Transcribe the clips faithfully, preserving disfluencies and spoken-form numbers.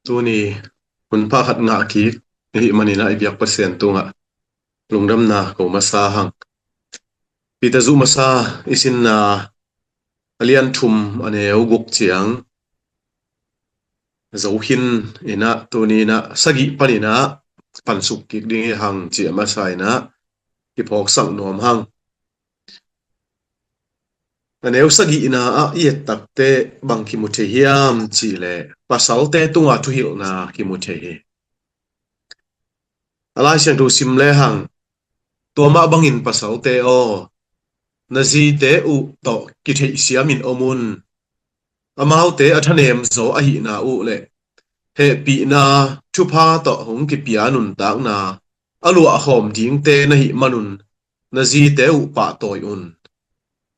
Tuni hun pha khat ngah kik i hih manin ah i biak Pasian tungah lungdamna ko masa hang. Peter zuh masa i sinna a lian thum a neu guk ciang zo khin in ah tuni in ah sagih panin ah pansuk kik ding hi hang ci a masa in ah kiphawksak nuam hang. A neu sagihna ah i et takte bang kimu thei hiam cih leh pasalte tungah thuhilhna kimu thei hi. A Lai Siangtho sim le hang, tua mah bangin pasalte aw, na zite uh tawh kitheihsiam in om un. Amaute a thanem zaw ahihna uh le hehpihna thupha tawh hong kipia nuntakna a luahkhawm dingte na hih manun na zite uh pahtawi un.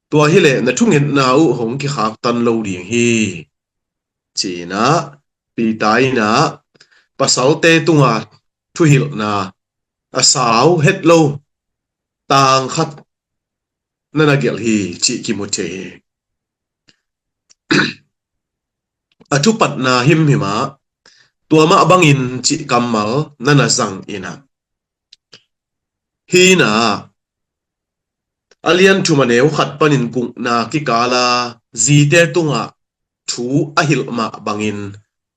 Tua hileh na thungetna uh hong kikhaktan lo ding hi. Ci-in ah Peter in ah pasalte tungah thuhilhna a sau het lo tang khat na na gelh hi cih kimu thei hi. A thupatna himhim ah tua mah bangin cih kammal na na zang in ah hi in ah a lian thum a neu khat panin gukna kikala zite tungah thu a hilh mah bangin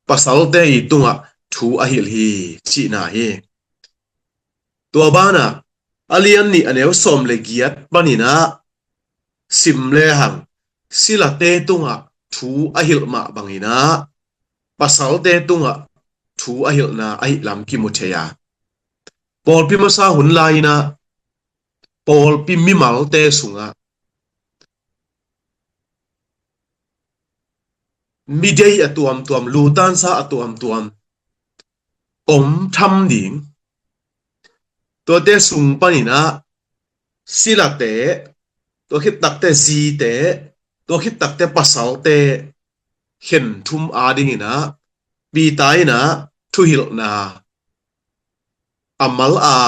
pasalte i tungah thu a hilh hi cihna hi. Tua banah a lian nih a neu sawm le giat panin ah sim le hang, silate tungah thu a hilh mah bangin ah pasalte tungah thu a hilhna ahih lam kimu thei a, pawlpi masa hun lai-in ah pawlpi mimalte sungah midei a tuamtuam, lutansa a tuamtuam om tham ding. Tuate sung panin ah silate, tua khit takte zite, tua khit takte pasalte khen thum adingin ah Peter in ah thuhilhna a mal a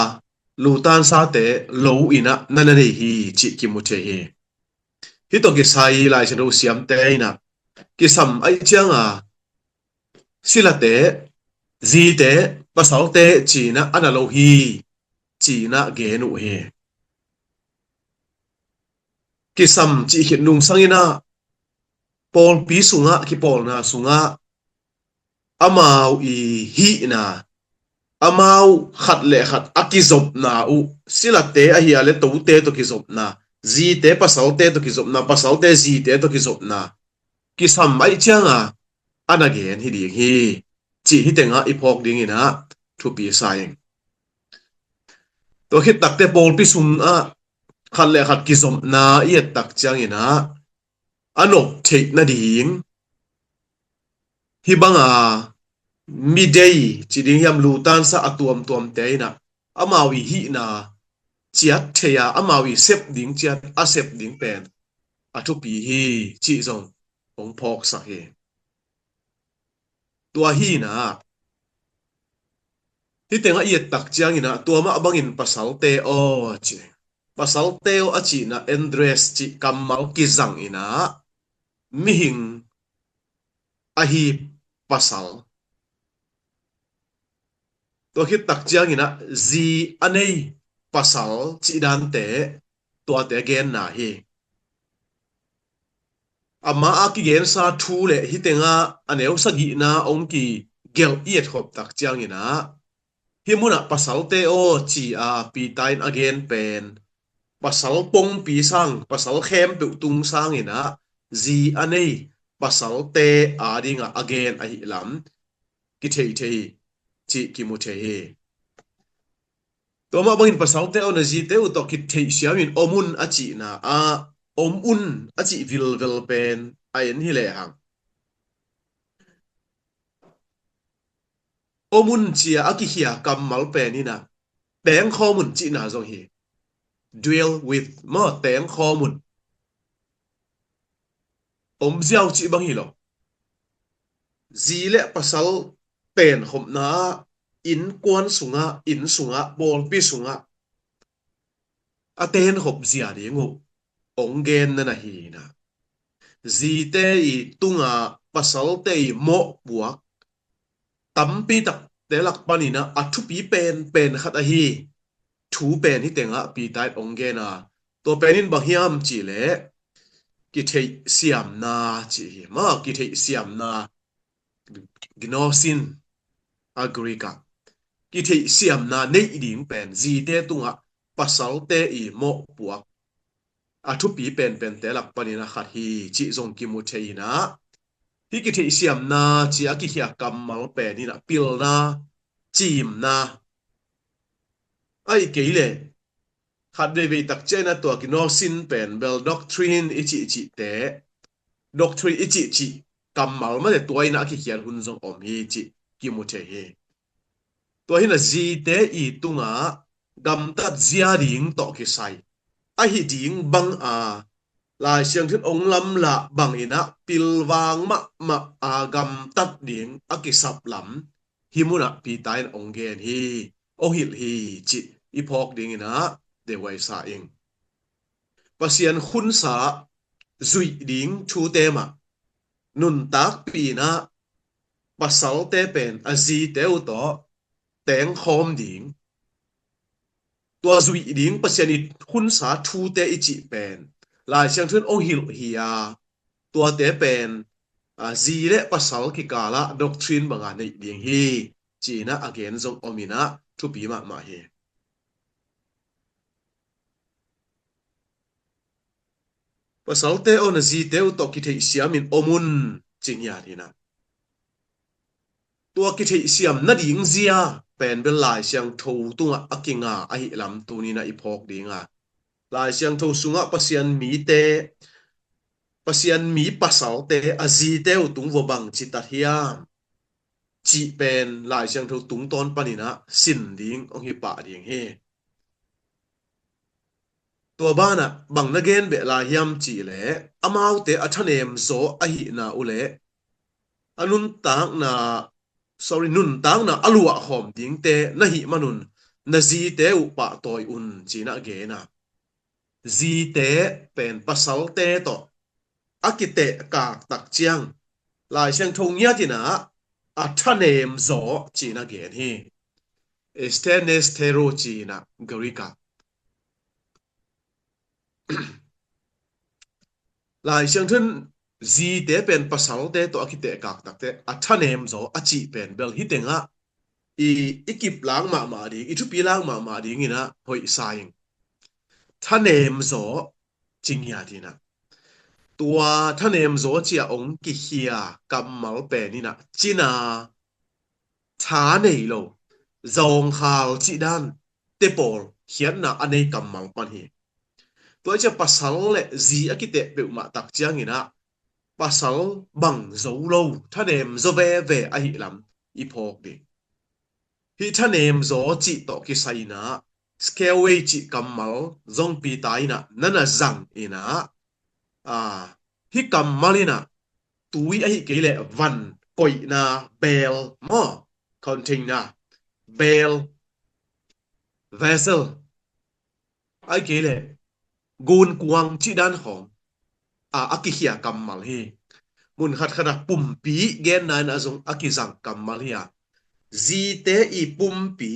lutansate lo in ah na na nei hi cih kimu thei hi. Hih tawh kisai Lai Siangtho siamte in ah kisam ahih cianga silate, zite, pasalte ci-in ah a na lo hi ci-in ah gen uh hi. Kisam cih khit nung sangin ah pawlpi sungah, kipawlna sungah amau i hihna, amau khat le khat a kizopna uh, silate ahi a le tote tawh kizopna, zite pasalte tawh kizopna, pasalte zite tawh kizopna kisam ahih cianga a na gen hi ding hi cih hih tengah i phawk dingin ah thupi sa ing. Tua khit takte pawlpi sungah khat le khat kizopna i et tak ciangin ah a nop theih nading hih banga midei ci ding hiam, lutansa a tuamtuamte in ah amau i hihna ciat thei a, amau i sep ding ciat a sep ding pen a thupi hi cih zong hong phawksak hi. Tua hi in ah hih tengah i et tak ciangin ah tua mah bangin pasalte aw a ci. Pasalte aw a cihna, andres cih kammal kizang in ah mihing ahi pasal, tua khit tak ciangin ah zi a nei pasal cih dante, tuate a genna hi. Amah a kigensa thu le hih tengah a neu sagihna hong kigelh i etkhop tak ciangin ah hih munah pasalte aw ci-a Peter in a gen pen pasal pongpi sang, pasal khempeuh tung sangin ah zi a nei pasalte adingah a gen ahih lam kithei thei hi, cih kimu thei hi. Tua mah bangin pasalte aw, na zite uh tawh kitheihsiam in om un a cihna ah om un a cih vilvel pen a en hi lehang, om un ci-a a kikhia kammal pen in ah tengkhawm un cihna zong hi. Dwell with, maw, tengkhawm un. Om ziau cih bang hi lo. Zi le pasal tenkhopna ah innkuan sungah, inn sungah, pawlpi sungah a tenkhop zia ding uh hong genna na hi in ah, zite i tungah pasalte i mawhpuak tampi takte lak panin ah a thupi penpen khat ahi thu pen hih tengah Peter in hong gen a, tua pen in bang hiam cih leh kitheihsiamna cih hi. Maw, kitheihsiamna, gnosin a Greek ah, kitheihsiamna neih ding pen, zite tungah pasalte i mawhpuak a thupi penpente lak panin a khat hi cih zong kimu thei in ah, hih kitheihsiamna cih a kikhia kammal pen in ah pilna, ciimna, ahih kei leh khat veivei tak ciangin ah tua gnosin pen bel doctrine i cih cihte, doctrine i cih cih kammal mah le tua in ah a kikhiat hun zong om hi cih kimu thei hi. Tua hi in ah zite i tungah gamtat zia ding tawh kisai, ahi ding bang a Lai Siangtho in hong lamlah bangin ah pilvang mahmah a gamtat ding a kisap lam hih munah Peter in hong gen hi, hong hilh hi cih i phawk dingin ah dehuai sa ing. Pasian khunsa zuih ding thute mah nuntakpih in ah pasalte pen a zite uh tawh tengkhawm ding, tua zuih ding Pasian i khunsa thute i cih pen Lai Siangtho in hong hilh hi a, tuate pen a, zi le pasal kikalah doctrine banga neih ding hi ci-in ah a gen zong om in ah thupi mahmah hi. Pasalte aw, na zite uh tawh kitheihsiam in om un, ci ngiat hi in ah, tua kitheihsiam nading zia pen bel Lai Siangtho tungah a kinga ahih lam tuni in ah i phawk ding a, Lai Siangtho sungah Pasian mite, Pasian mi pasalte a zite uh tung vua bang citat hiam cih pen Lai Siangtho tungtawn panin ah sin ding hong hi pah ding hi. Tua banah bang na gen beh lai hiam cih leh, amaute a thanem zaw ahihna uh leh a nuntakna, sorry, nuntakna a luahkhawm dingte na hih manun na zite uh pahtawi un ci-in ah gen a, zite pen pasalte tawh a kitehkak tak ciang Lai Siangtho ngiat in ah a thanem zaw ci-in ah gen hi. Esthenestero ci-in ah Greek ah. Lai Siangtho in zite pen pasalte tawh a kitehkak takte a thanem zaw a cih pen bel hih tengah i, i kip lang mahmah ding, i thupi lang mahmah dingin ah hoih sa ing. Thanem zaw ci ngiat hi in ah, tua thanem zaw ci-a hong kikhia kammal pen in ah cina, tha nei lo, zawngkhal cih dan te pawl khiatna a nei kammal pan hi. Tua ciang pasal le zi a kiteh peuhmah tak ciangin ah pasal bang zo lo, thanem zaw veve ahih lam i phawk ding. Hih thanem zaw cih tawh kisai in ah scaleway cih kammal zong Peter in ah na na zang in ah, a, hih kammal in ah tui ahih kei leh van koihna bel maw, container, bel, vessel, ahih kei leh gunkuang cih dan khawng a, a kikhia kammal hi. Mun khatkhat ah pumpi genna in ah zong a kizang kammal hi a, zite i pumpi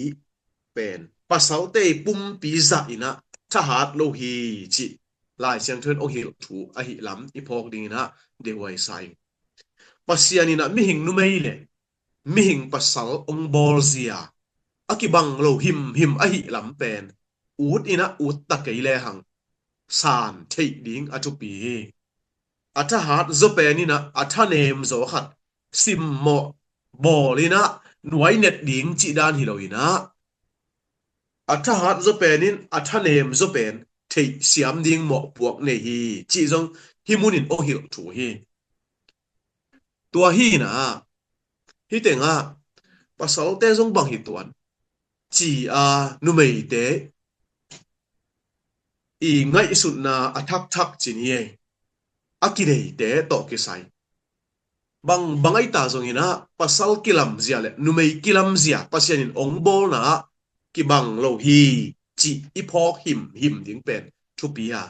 pen pasalte i pumpi zah in ah thahat lo hi cih Lai Siangtho in hong hilh thu ahih lam i phawk dingin ah dehuai sa ing. Pasian in ah mihing numei le mihing pasal hong bawl zia a kibang lo himhim ahih lam pen ut in ah ut ta kei lehang san theih ding a thupi hi. A thahat zaw pen in ah a thanem zaw khat simmawh bawl in ah nuainet ding cih dan hi lo in ah, a thahat zaw pen in a thanem zaw pen theihsiam ding mawhpuak nei hi cih zong hih munin hong hilh thu hi. Tua hi in ah, hih tengah pasalte zong bang hi tuan ci a, numeite i ngaihsutna a thakthak cin hi ei, a kineite tawh kisai. Bang, bang ahi ta zongin ah pasal kilamzia le numei kilamzia Pasian in hong bawlna ah kibang lo hi cih i phawk himhim ding pen thupi a,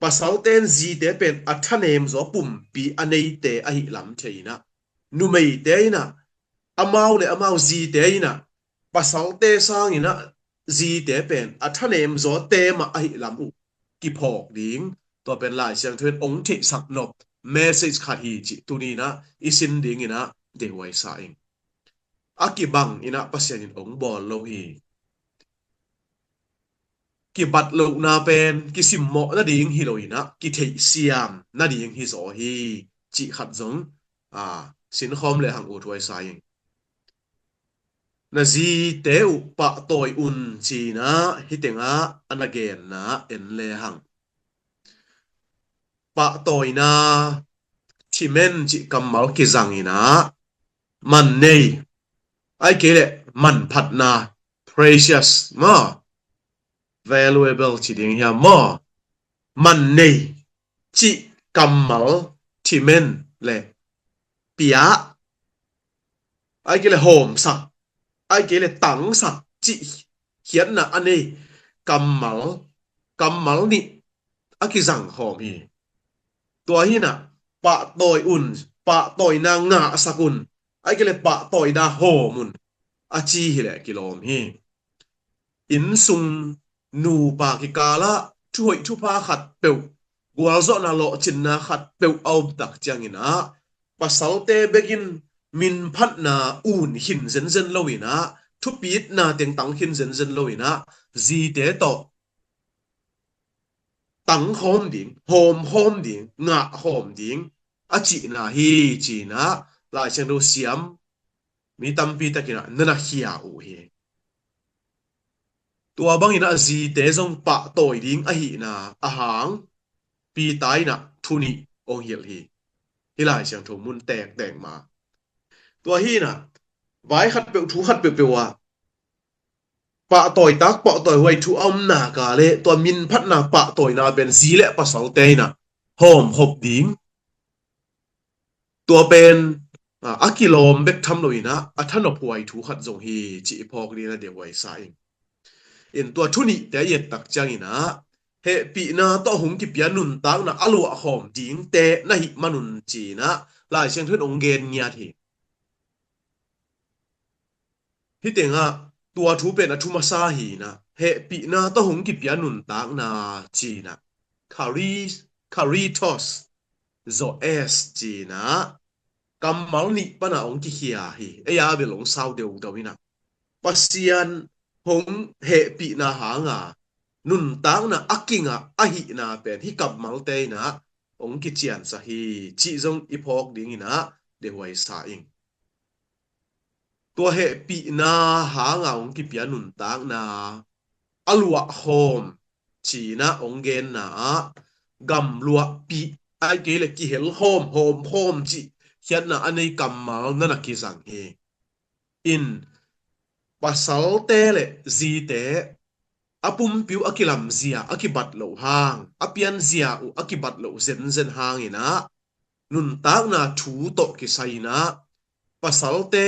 pasalte in zite pen a thanem zaw pumpi a neite ahih lam thei in ah, numeite in ah amau le amau zite in ah pasalte sangin ah zite pen a thanem zaw te mah ahih lam uh kiphawk ding, tua pen Lai Siangtho in ong theihsak nop message khat hi cih tuni in ah i sin dingin ah deihhuai sa ing. A kibang in ah Pasian in ong bawl lo hi. Kibat lohna pen kisimmawh nading hi lo in ah kitheihsiam nading hi zaw hi cih khat zong, a, sinkhawm le hang uthuai sa ing. Na zite uh pahtawi un ci-in ah hih tengah a na genna en le hang. Pahtawina, thimen cih kammal kizang in ah, man nei, ahih kei leh manphatna, precious maw, valuable ci ding hiam maw, man nei cih kammal, thimen le pia, ahih kei leh hawmsak, ahih kei leh tangsak cih khiatna a nei kammal, kammal nih a kizang khawm hi. Tua hi in ah pahtawi un, pahtawina ngahsak un, ahih kei leh pahtawina hawm un a ci hi leh kilawm hi. Innsung nupa kikalah thuhoih thupha khat peuh, gualzawhna lawhcinna khat peuh a om tak ciangin ah pasalte bekin minphatna un khin zenzen lo in ah, thupitna teng tang khin zenzen lo in ah, zite tawh tangkhawm ding, hawmkhawm ding, ngahkhawm ding a cihna hi ci-in ah Lai Siangtho siam mi tampi takin ah na na khia uh hi. Tua bangin ah zite zong pahtawi ding ahihna a hang Peter in ah thu nih ong hilh hi. Hih Lai Siangtho mun tektek mah. Tua hi in ah vai khat peuh, thu khat peuhpeuh ah pahtawi tak, pahtawi huai thu a om nak leh tua minphatna pahtawina pen zi le pasalte in ah hawmkhop ding. Tua pen, a, a kilawm bek tham lo in ah a thanop huai thu khat zong hi cih i phawk dingin ah deihhuai sa ing. In tua thu nihte i et tak ciangin ah hehpihna tawh hong kipia nuntakna a luahkhawm dingte na hih man un ci-in ah Lai Siangtho in ong gen ngiat hi. Hih tengah tua thu pen a thu masa hi in ah, hehpihna tawh hong kipia nuntakna ci-in ah, chari-, charitos, zoes ci-in ah, kammal nih pan ah hong kikhia hi. Ei a bel hong sau deuhdeuh in ah, Pasian hong hehpihna hanga nuntakna a kingah ahihna pen hih kammalte in ah hong kiciansak hi cih zong i phawk dingin ah deihhuai sa ing. Tua hehpihna hanga hong kipia nuntakna a luahkhawm ci-in ah hong genna ah, gamluahpih, ahih kei leh kihelkhawm, hawmkhawm cih khiatna a nei kammal na na kizang hi. In, pasalte le zite a pumpi uh a kilamzia a kibat loh hang, a pianzia uh a kibat loh zenzen hangin ah, nuntakna thu tawh kisai in ah, pasalte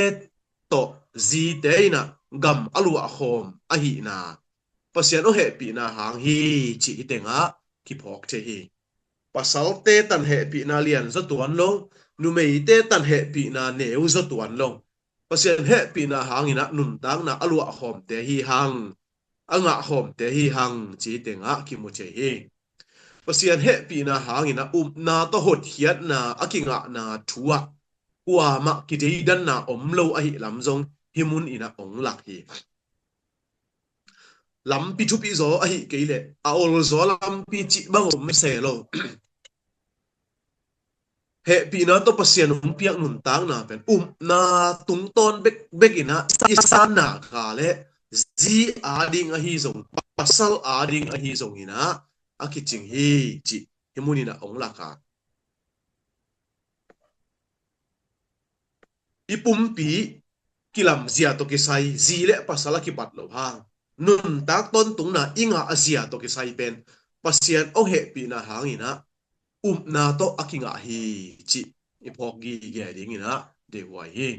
tawh zite in ah gam a luahkhawm ahihna Pasian aw hehpihna hang hi cih hih tengah kiphawk thei hi. Pasalte tan hehpihna lian zaw tuan lo, numeite tan hehpihna neu zaw tuan lo. Pasian hehpihna hangin ah nuntakna a luahkhawmte hi hang, a ngahkhawmte hi hang cih tengah kimu thei hi. Pasian hehpihna hangin ah upna tawh hotkhiatna a kingahna thu ah kuamah kideidanna om lo ahih lam zong hih mun in ah ong lak hi. Lampi thupi zaw ahih kei leh a ol zaw lampi cih bang om se lo. Hehpihna tawh Pasian hong piak nuntakna pen upna tungtawn bek, bek in ah i sanna ka le zi ading ahi zong, pasal ading ahi zong in ah a kicing hi cih hih mun in ah ong lak a. I pumpi kilamzia tawh kisai, zi le pasal a kibat loh hang, nuntak tawntungna i ngah a zia tawh kisai pen Pasian ong hehpihna hangin ah upna tawh a kingah hi cih i phawk gige dingin ah deihhuai hi.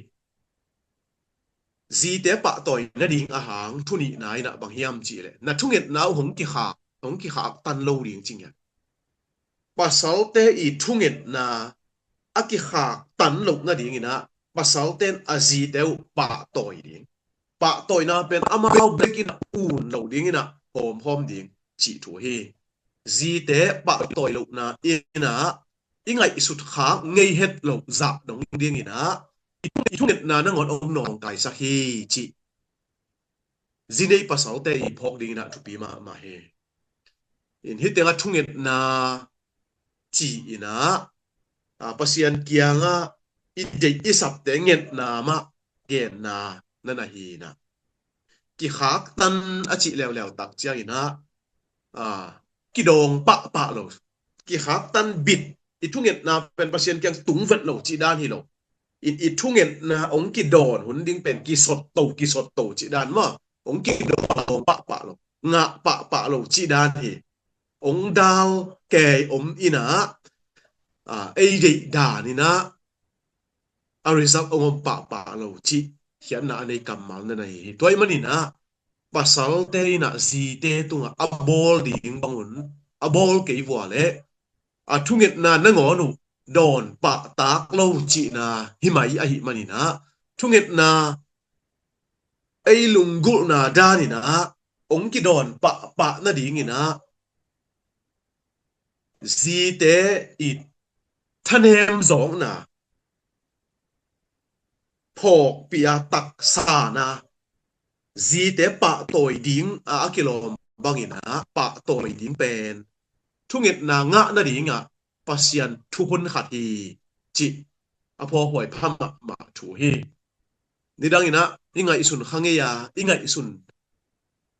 Zite pahtawi nading a hang thu nihna in ah bang hiam cih leh, na thungetna uh hong kikhak, hong kikhak tan lo ding cih ngiat. Pasalte i thungetna a kikhak tan loh nadingin ah pasalte in a zite uh pahtawi ding. Pahtawina pen amau bek in a un lo ding in a hawmhawm ding cih thu hi. Zite pahtawi lohna in a i ngaihsut khak ngei het lo zah dong ding in a i thungetna nangawn ong nawngkaisak hi cih zi nei pasalte i phawk ding in a thupi mahmah hi. In hih teng a thungetna ci in a, a, Pasian kiangah i deih i sapte ngetna mah genna na na hi in a, kikhaktan a cih leuleu tak ciang in a, a, kidawng pahpah lo, kikhaktan bit, i thungetna pen Pasian kiang tung vet lo cih dan hi lo. In i thungetna ong kidawn hun ding pen kisot to, kisot to cih dan maw, ong kidawn pahpah lo, ngah pahpah lo cih dan hi. Ong dal kei om in a, a, ei deih dan in a, a result ong om pahpah lo cih khiatna a nei kammal na na hi hi. Tua ahih manin a pasalte in a zite tungah a bawl ding bangun a bawl kei vua leh a thungetna nangawn uh dawn pahtak lo cihna hi mai ahih manin a, thungetna ei lunggulhna dan in a ong kidawn pahpah nading in a, zite i thanem zawkna phawkpih a taksana, zite pahtawi ding a, a kilawm bangin a pahtawi ding pen thungetna ngah nading a Pasian thukhun khat hi cih a phawkhuai pha mahmah thu hi. Nidang in a i ngaihsun kha ngei a, i ngaihsun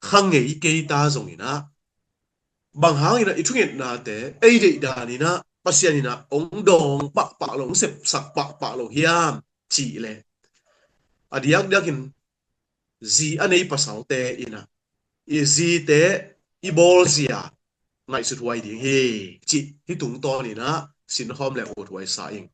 kha ngei kei ta zong in a, bang hang in a i thungetnate ei deih dan in a Pasian in a ong dawng pahpah lo, ong sepsak pahpah lo hiam cih leh, a diakdiakin zi a nei pasalte in a i zite i bawlzia ngaihsut huai ding hi cih hih tungtawn in a sinkhawm le uthuai sa ing.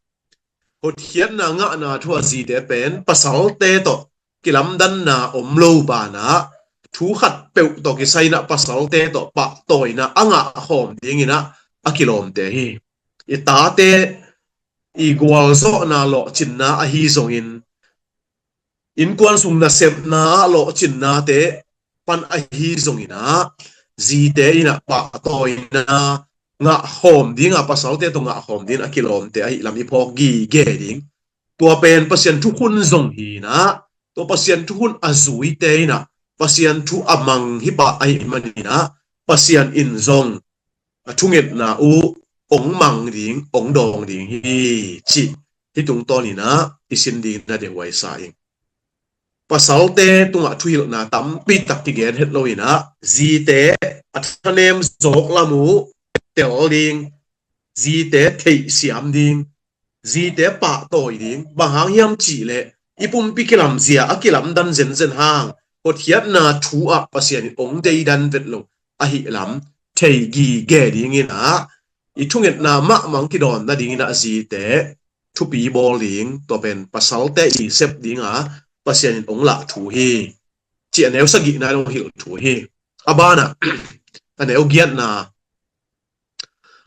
Hotkhiatna ngahna thu a zite pen pasalte tawh kilamdanna om lo banah thu khat peuh tawh kisai in a pasalte tawh pahtawina a ngah khawm ding in a a kilawmte hi. I tate i gualzawhna lawhcinna ahi zongin, innkuan sung nasepna ah lawhcinnate pan ahi zongin a, zite in a pahtawina ngah khawm ding a, pasalte tawh ngah khawm ding a kilawmte ahih lam i phawk gige ding. Tua pen Pasian thukhun zong hi in a, tua Pasian thukhun a zuite in a Pasian thu a mang hi pah ahih manin a, Pasian in zong a thungetna uh ong mang ding, ong dawng ding hi cih hih tungtawn in a i sin ding na dehuai sa ing. Pasalte tungah thuhilhna tampi tak kigen het lo in a, zite a thanem zawk lam uh tel ding, zite theihsiam ding, zite pahtawi ding, bang hang hiam cih leh i pumpi kilamzia a kilamdan zenzen hang hotkhiatna thu ah Pasian in ong deidan vet lo ahih lam thei gige ding in a, i thungetna mahmah kidawn nading in a zite thupi bawl ding, tua pen pasalte i sep ding a Pasian in ong lah thu hi cih a neu sagihna in ong hilh thu hi. A banah a neu giatna,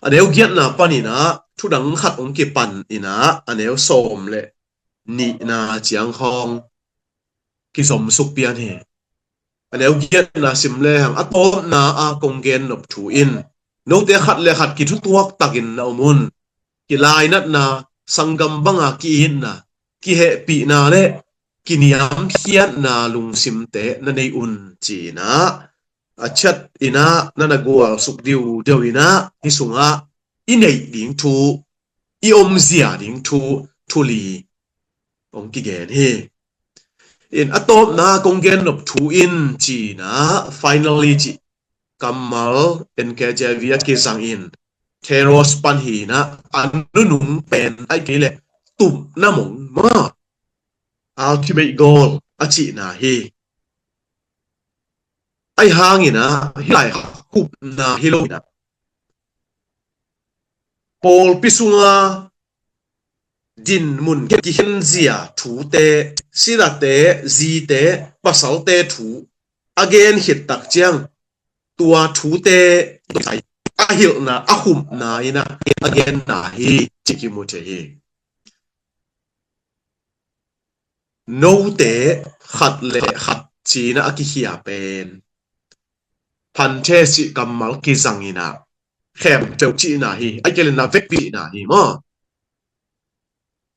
a neu giatna pan in a thudang khat ong kipan in a, a neu sawm le nihna ciang khawng kizomsuk pian hi. A neu giatna sim lehang a tawpna a kong gen nop thu in, note khat le khat kithutuak takin na om un. Kilainatna, sanggam banga ki-itna, kihehpihna le kiniamkhiatna lungsimte na nei un ci in a, a chat in a na na gualsuk diudeu in a, hih sungah i neih ding thu, i omzia ding thu, thu li ong kigen hi. In a tawpna kong gen nop thu in ci in a, finally cih kammal N K J V a kizang in, theros pan hi in a, a nunung pen ahih kei leh tupna mong maw, ultimate goal a cihna hi. Ahi hangin a, hih lai khupna hi lo in a, pawlpi sunga dinmun kikhenzia thute, silate, zite, pasalte thu a gen khit tak ciang, tua thute a hilhna, a khupna in a, a genna hi cih kimu thei hi. Note khat le khat ci-in ah a kikhia pen pantes cih kammal kizang in ah, khempeuh cihna hi, ahih kei leh na vekpi cihna hi maw.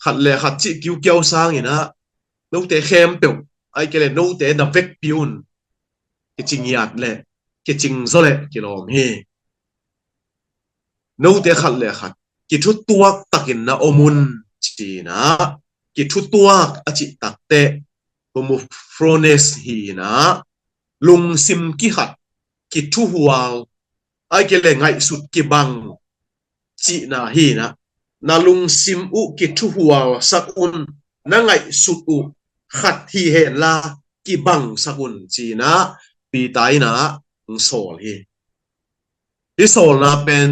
Khat le khat cih kiukiau sangin ah note khempeuh, ahih kei leh note na vekpi un kici ngiat leh, kicing zaw leh kilawm hi. Note khat le khat kithutuak takin na om un ci-in ah, kithutuak a cih takteh homophrones hi-in ah, lungsim kikhat, kithuhual, ahih kei leh ngaihsut kibang cihna hi-in ah, na lungsim uh kithuhualsak un, na ngaihsut uh khat hi henla kibangsak un ci-in ah Peter in ah hong sawl hi. Hih sawlna pen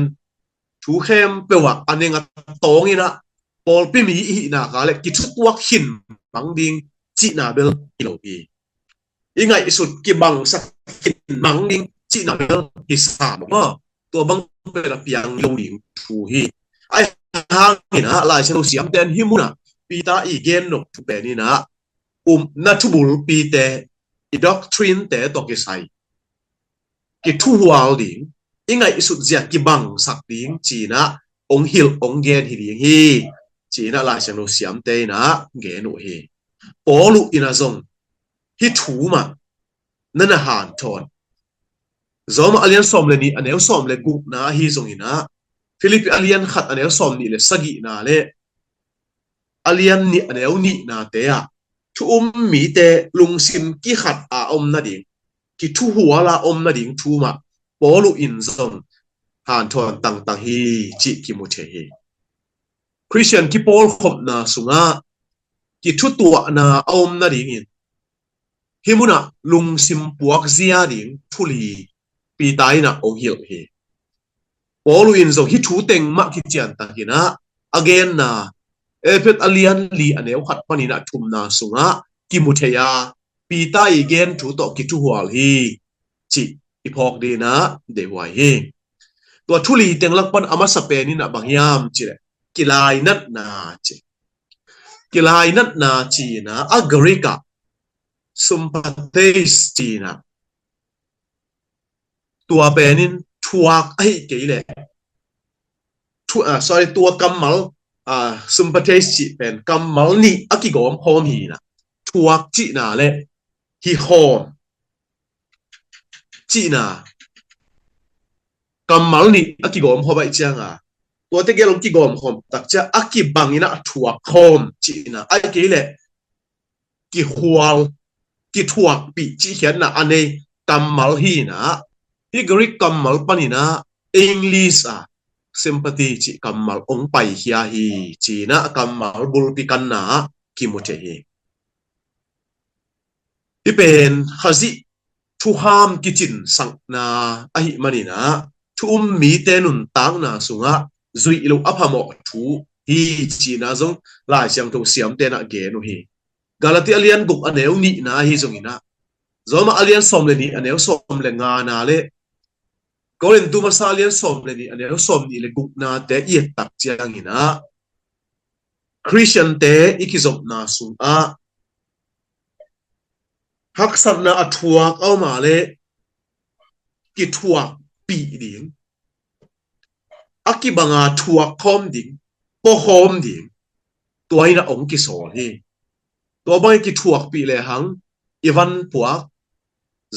thu khempeuh ah a neng a tawng in ah, pawlpi mi i hihna kah leh kithutuak khin mang ding cihna bel hi lo hi. I ngaihsut kibangsak khin mang ding cihna bel hi sam maw. Tua bang pen a piang lo ding thu hi. Ahih hangin ah Lai Siangtho siamte in hih munah Peter i gen nop thu pen in ah, um, na thubulpite, i doctrine-te tawh kisai kithuhual ding, i ngaihsut zia kibangsak ding ci-in ah hong hilh hong gen hi ding hi ci-in ah Lai Siangtho siamte in ah gen uh hi. Paul uh in ah zong hih thu mah na na hanthawn. Roma a lian sawm le nih a neu sawm le gukna ahi zongin ah, Philippi a lian khat a neu sawm nih le sagihna le a lian nih a neu nihnate ah thu um mite lungsim kikhat a om nading, kithuhual a om nading thu mah Paul uh in zong hanthawn tangtang hi cih kimu thei hi. Khristian kipawlkhopna sungah kithutuahna a om nadingin hih munah lungsim puakzia ding thu li Peter in ah hong hilh hi. Paul uh in zong hih thu teng mah kiciantakin ah a genna, Efesa a lian li a neu khat panin ah thumna sungah kimu thei a, Peter i gen thu tawh kithuhual hi cih i phawk dingin ah deihhuai hi. Tua thu li teng lak pan a masa pen in ah bang hiam cih leh kilainatna ci. Kilainatna ci-in ah a Greek ah sympathes ci-in ah, tua pen in thuak ahih kei leh thu, ah, sorry, tua kammal, ah, sympathes cih pen kammal nih a kigawm khawm hi-in ah, thuak cihna le hi khawm cihna kammal nih a kigawm khawm ahih ciangin, tuate gel hong kigawm khawm tak ciang a kibangin ah thuak khawm cihna, ahih kei leh kikhual, kithuakpih cih khiatna a nei kammal hi-in ah, hih Greek kammal panin ah English ah sympathy cih kammal hong paikhia hi ci-in ah kammal bulpi kanna ah kimu thei hi. Hih pen Khazih thuham kicinsakna ahih manin ah thu um mite nuntakna sungah zuih loh a phamawh thu hi ci-in ah zong Lai Siangtho siamte in ah gen uh hi. Galati a lian guk a neu nihna ahi zongin ah, Roma a lian sawm le nih a neu sawm le ngana le Korintu masa a lian sawm le nih a neu sawm nih le guknate i et tak ciangin ah, Khristiante i kizopna sungah haksatna a thuak a om a leh kithuakpih ding, a kibanga thuak khawm ding, pua khawm ding, tua in ah hong kisawl hi. Tua bangin kithuakpih lehang i van puak,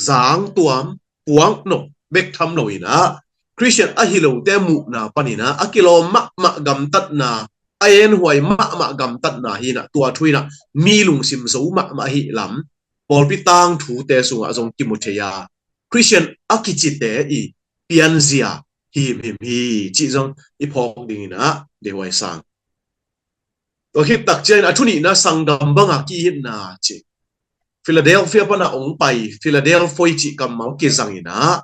zang tuam, puak nop bek tham loin ah, Khristian ahi lote muhna panin ah a kilawm mahmah gamtatna, a enhuai mahmah gamtatna hi-in ah, tua thu in ah mi lungsim zo mahmah ahih lam pawlpi tangthute sungah zong kimu thei a, Khristian a kicite i pianzia himhim hi cih zong i phawk dingin ah deihhuai sang. Tua khit tak ciangin a thu nihna, sanggam banga ki-itna ci. Philadelphia pan a hong pai, Philadelphoi cih kammal kizangin ah,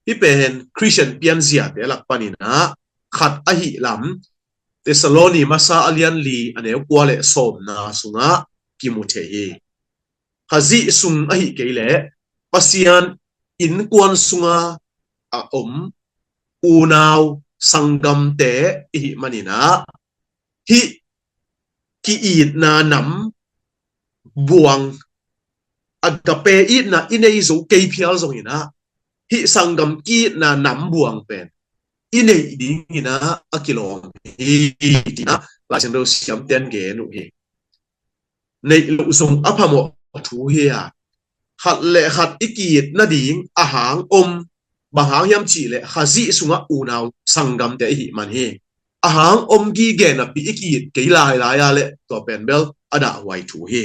hih pen Khristian pianziate lak panin ah khat ahih lam Thessaloni masa a lian li a neu kua le sawmna sungah kimu thei hi. Khazih sung ahih kei leh Pasian innkuan sunga a om unau sanggamte i hih manin ah, hih ki-itna nam buang, agape itna i nei zo kei phial zongin ah, hih sanggam ki-itna nam buang pen i neih dingin ah a kilawm hi, ci-in ah Lai Siangtho siamte'n gen uh hi. Neih loh zong a phamawh thu hi a, khat le khat i ki-it nading a hang om, bang hang hiam cih leh Khazih sungah unau sanggamte i hih man hi. A hang om gige napi i ki-it kei lailai a leh tua pen bel a dahhuai thu hi.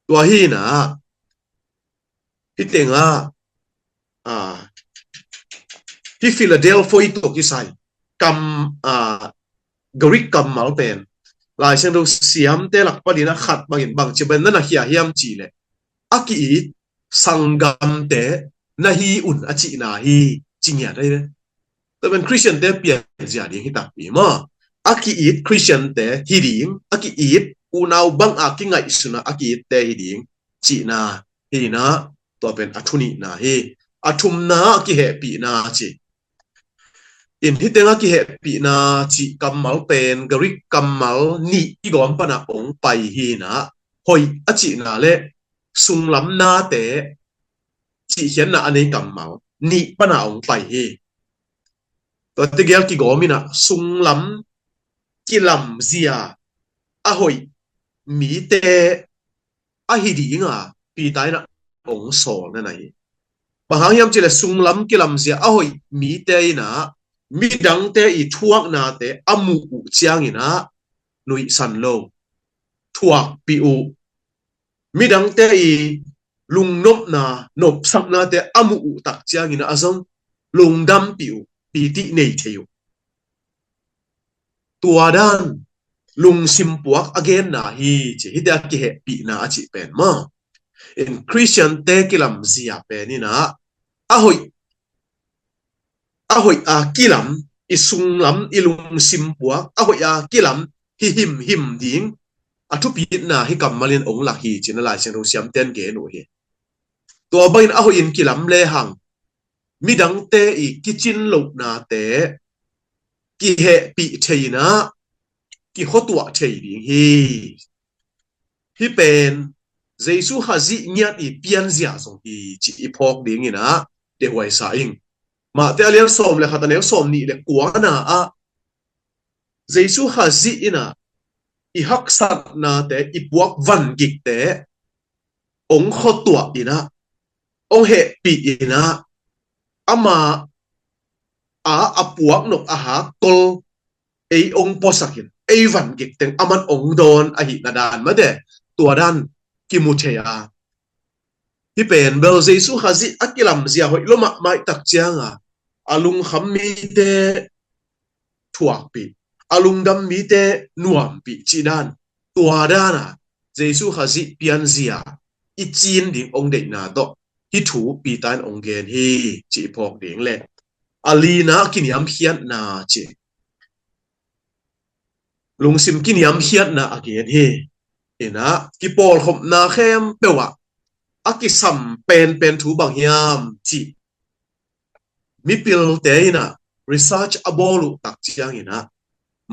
Tua hi-in ah, hih tengah, ah, hih Philadelphia tawh kisai kam, ah, Greek kammal pen Lai Siangtho siamte lak panin ah khat bangin bangci bangin na na khia hiam cih leh, a ki-it sanggamte na hi un a cihna hi, ci ngiat ahi ve. Tua pen Khristiante pianzia ding hi takpi maw. A ki-it Khristiante hi ding, a ki-it unau bang a kingaihsun a a ki-itte hi ding cihna hi-in ah, tua pen a thunihna hi. A thumna ah kihehpihna ci. In hih tengah kihehpihna cih kammal pen Greek kammal nih kigawm pan ah hong pai hi-in ah, hoih a cihna le sunglam nate cihkhiatna a nei kammal nih pan ah hong pai hi. Tua tegel kigawm in ah sunglam kilamzia a hoih mite ahi ding a Peter in ah hong sawlna ahi. Bang hang hiam cih leh sunglam kilamzia a hoih mite in ah midangte i thuaknate a muh uh ciangin ah nuihsan lo, thuakpih uh. Midangte i lungnopna, nopsaknate a muh uh tak ciangin ah zong lungdampih uh, piti nei thei uh. Tua dan lungsim puak a genna hi ci. Hih tengah kihehpihna a cih pen maw. In Khristiante kilamzia pen in ah, a hoih, a hoih a kilam, i sunglam, i lungsim puak a hoih a kilam hi himhim ding a thupitna hih kammal in hong lak hi, ci-in ah Lai Siangtho siamte'n gen uh hi. Tua bangin a hoih in kilam lehang midangte i kicin lohnate kihehpih thei-in ah kikhuatuah thei ding hi. Hih pen Jesu Khazih ngiat i pianzia zong hi, ci i phawk dingin ah dehuai sa ing. Matthai a lian sawm le khat a neu sawmnih le kuana ah Jesu Khazih in ah i haksatnate, i puak vangikte hong khuatuah in ah, hong hehpih in ah, ama a, a puak nop a hakkol ei hong puasak in, ei vangik teng aman hong dawn ahihna dan mate, tua dan kimu thei a. Hih pen bel Jesu Khazih a kilamzia hoih lua mahmah i tak ciang a, a lungkham mite thuakpih, a lungdam mite nuampih cih dan, tua dan a Jesu Khazih pianzia i cin ding hong deihna tawh hih thu Peter in hong gen hi, ci i phawk ding le. A lina kiniamkhiatna ci. Lungsim kiniamkhiatna a gen hi. In ah kipawlkhopna khempeuh ah a kisam penpen thu bang hiam cih mipilte in ah research a bawl uh tak ciangin ah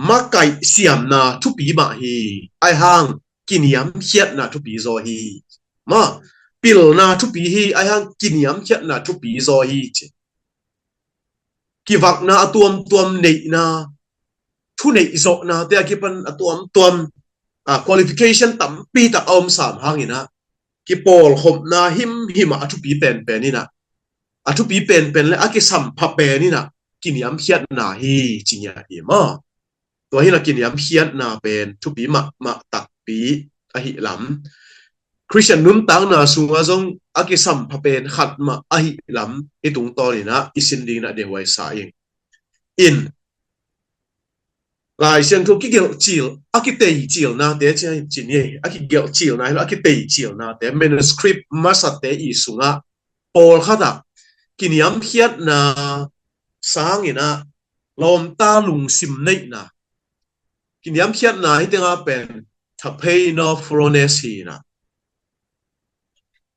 makaih siamna thupi mah hi, ahi hang kiniamkhiatna thupi zaw hi. Maw, pilna thupi hi, ahi hang kiniamkhiatna thupi zaw hi ci. Kivakna a tuamtuam neihna, thuneih zawhnate a kipan a tuamtuam, a, qualification tampi tak a om sam hangin ah kipawlkhopna himhim ah a thupi penpen in ah, a thupi penpen le a kisampha pen in ah kiniamkhiatna hi, ci ngiat hi maw. Tua hi in ah kiniamkhiatna pen thupi mahmah takpi ahih lam, Khristian nuntakna sungah zong a kisampha pen khat mah ahih lam i tungtawn in ah i sin dingin ah dehuai sa ing. In Lai Siangtho kigelhcil, a kiteicilnate ci-in ci ni, a kigelhcilna hi lo, a kiteicilnate, manuscript masate i sungah pawlkhat ah kiniamkhiatna sangin ah lawmta lungsim neihna, kiniamkhiatna hih tengah pen tapeidophrones hi in ah,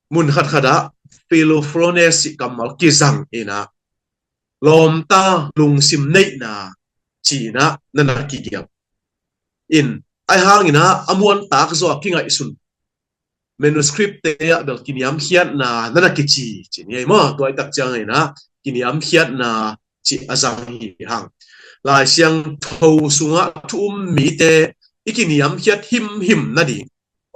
mun khatkhat ah philophrones cih kammal kizang in ah, lawmta lungsim neihna ci-in ah na na kigelh. In, ahi hangin ah a muantak zaw a kingaihsun manuscript te ah bel kiniamkhiatna na na kici ci ni ei maw. Tua i tak ciang inah kiniamkhiatna cih a zang hi hang. Lai Siangtho sungah thu um mite i kiniamkhiat himhim nading